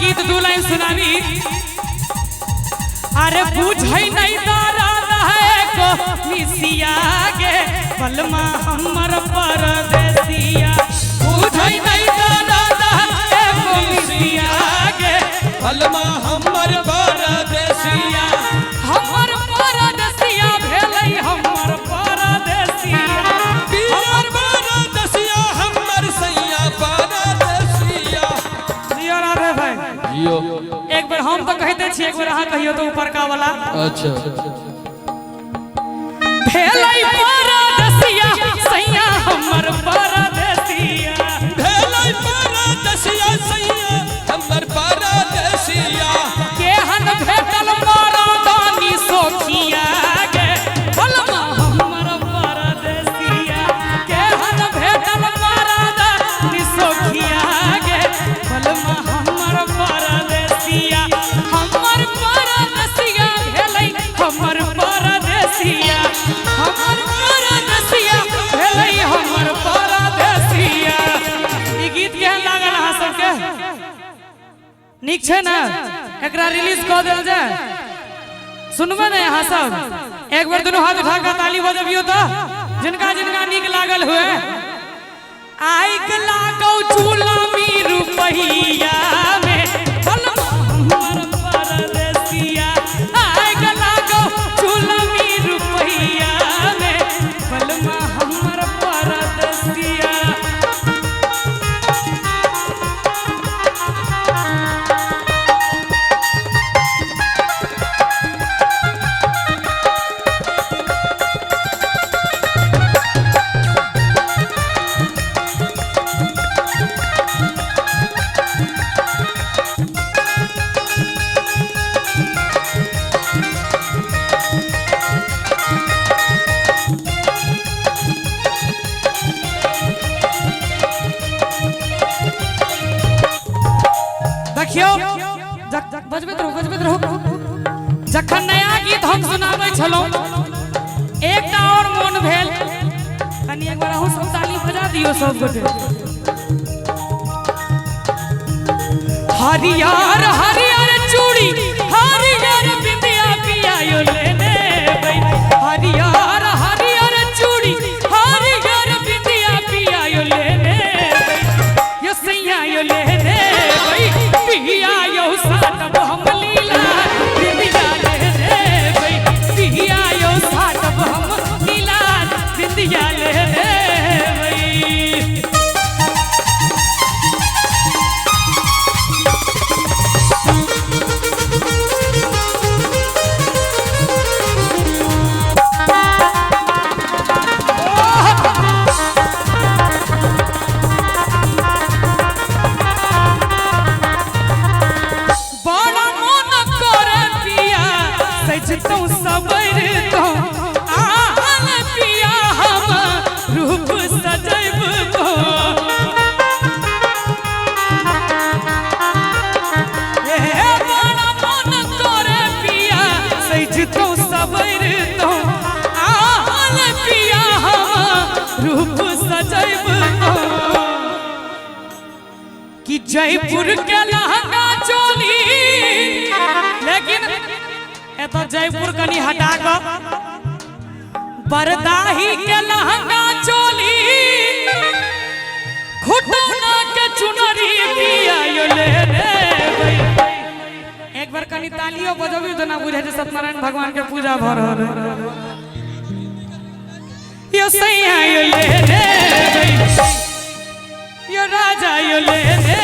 गीत दू लाइन सुनाबी। अरे बुझै नहीं दर्द है को मिसिया गे बलमा हमर परदेसिया। बुझै नहीं दर्द है को मिसिया गे बलमा हमर परदेसिया। हमर परदेसिया भेलै हमर परदेसिया। हमर परदेसिया हमर सैया परदेसिया। जियो राधे भाई जियो। एक बार हम तो कहते छी, एक बार अहाँ कहियो तो ऊपर का वाला। अच्छा भेलै परदेसिया सैया हमर परदेसिया। भेलै परदेसिया सैया हमर परदेसिया। केहन भेटल मरदानी सोखिया गे बलमा हमर परदेसिया। केहन भेटल मरदानी सोखिया गे बलमा हमर परदेसिया। हमर परदेसिया भेलै हमर परदेसिया। हमर परदेसिया भेलै हमर परदेसिया। ई गीत केहन लागल अहाँ सबके? नीक छै ने? एकरा रिलीज कऽ देल जाय। सुनबै ने अहाँ सब? एक बेर दुनू हाथ उठा कऽ ताली बजबियौ तऽ जिनका जिनका नीक लागल हुए। आइक लागौ चूलामी रुपैया में बलमा हमर परदेसिया। आइक लागौ चूलामी रुपैया में बलमा हमर परदेसिया। देखियो बजबैत रहू बजबैत रहू। जखन नया गीत हम सुनाबै छलहुँ एकटा और मोन भेल कनि एक बार अहूँ सब ताली बजा दियौ सब गोटे। हरियर हरियर चूड़ी हरियर बिंदिया पिया यो लेने बै। हरियर हरियर चूड़ी हरियर बिंदिया पिया यो लेने बै। यो सैया यो लेने बै पिया यो साटब हम लीला बिंदिया लेने बै। पिया यो साटब हम लीला बिंदिया लेने बै। बड़ा मन करे पिया सजतौ सवरतौ आन पिया हम रूप सजैबतौ। हे बड़ा मन करे पिया सजतौ सवरतौ आन पिया हम रूप सजैबतौ। कि जयपुर के लहंगा चोली, लेकिन एतऽ जयपुर कनी हटा कऽ बरदाही के लहंगा चोली खुटौना के चुनरी पिया यो ले रे। एक बार कनी तालियो बजबियो तऽ ना बुझै छै सत्यनारायण भगवान के पूजा भऽ रहल है। यो सैया यो ले रे यो राजा यो ले रे।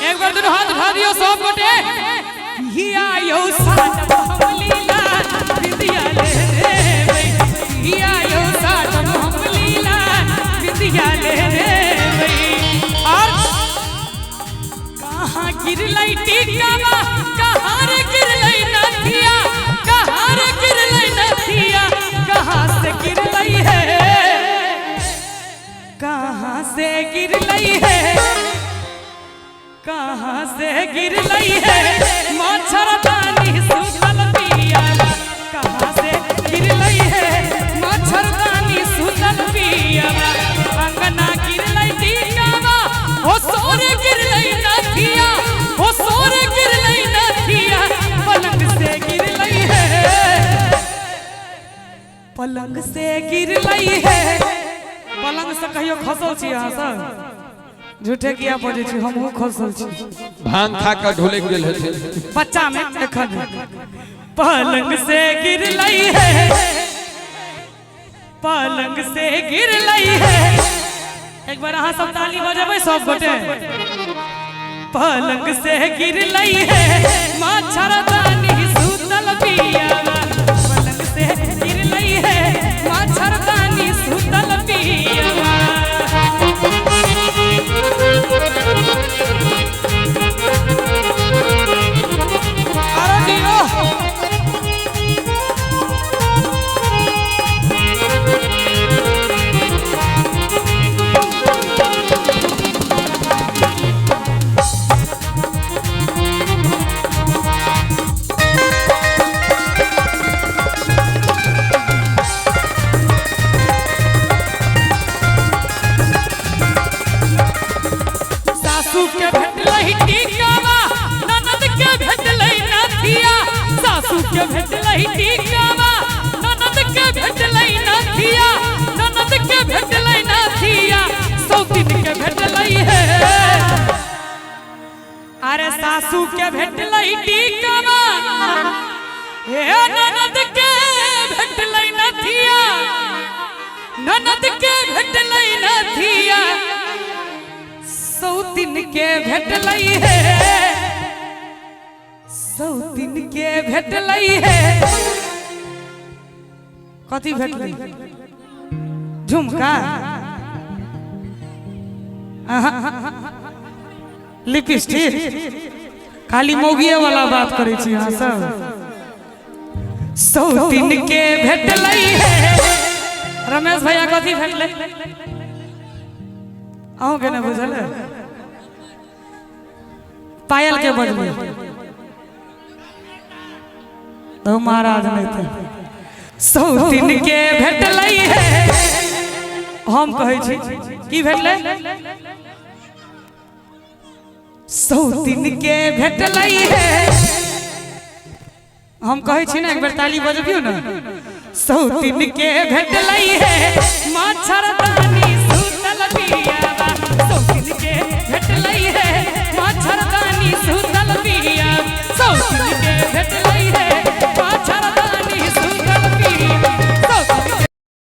एक बार दोनों हाथ उठा दियो सब गोटे। हिया यो साटब हम लीला बिंदिया ले रे। हिया यो साटब हम लीला बिंदिया ले रे। और कहाँ गिरलै टीकावा कहाँ रे गिरलै नथिया कहाँ रे गिरलै नथिया कहाँ से गिरलै है कहाँ से गिरलै है कहाँ से गिरलै है मच्छरदानी सुतल पिया। कहाँ से गिरलै है मच्छरदानी सुतल पिया। अंगना गिरलै टीकावा ओ सोर गिरलै नथिया पलंग से गिरलै है। पलंग से कहियो खसल छी अहाँ सब? झूठे किया बजै छी, हमहूँ खसल छी। भांग खा कऽ ढोलक गेल हेतै बच्चा में एखन। पलंग से गिरलै है, पलंग से गिरलै है। एक बार अहाँ सब ताली बजेबै सब गोटे। पलंग से गिरलै है मच्छरदानी सुतल पियावा। पलंग से गिरलै है मच्छरदानी सुतल पियावा। अरे जियो। सासू के भेटलै टीकावा, ननद के भेटलै नथिया। सासू के भेटलै टीकावा, ननद के भेटलै नथिया। ननद के भेटलै नथिया, सौतिन के भेटलै है। अरे सासू के भेटलै टीकावा, हे ननद के भेटलै नथिया। ननद के भेटलै नथिया, सौतिन के भेटलै है। सौतिन के भेटलै है। कथी भेटलै? झुमका, लिपस्टिक? खाली मौगिए वाला बात करै छी अहाँ सब। सौतिन के भेटलै है। रमेश भैया, कथी भेटलै? अहूँके नहि बुझल है? पायल के बजबै तो महाराज नहीं थे। सौतिन के भेटलै है। हम कहै छी की भेटलै? सौतिन के भेटलै है। हम कहै छी ने, एक बेर ताली बजबियौ ने। सौतिन के भेटलै है मच्छरदानी।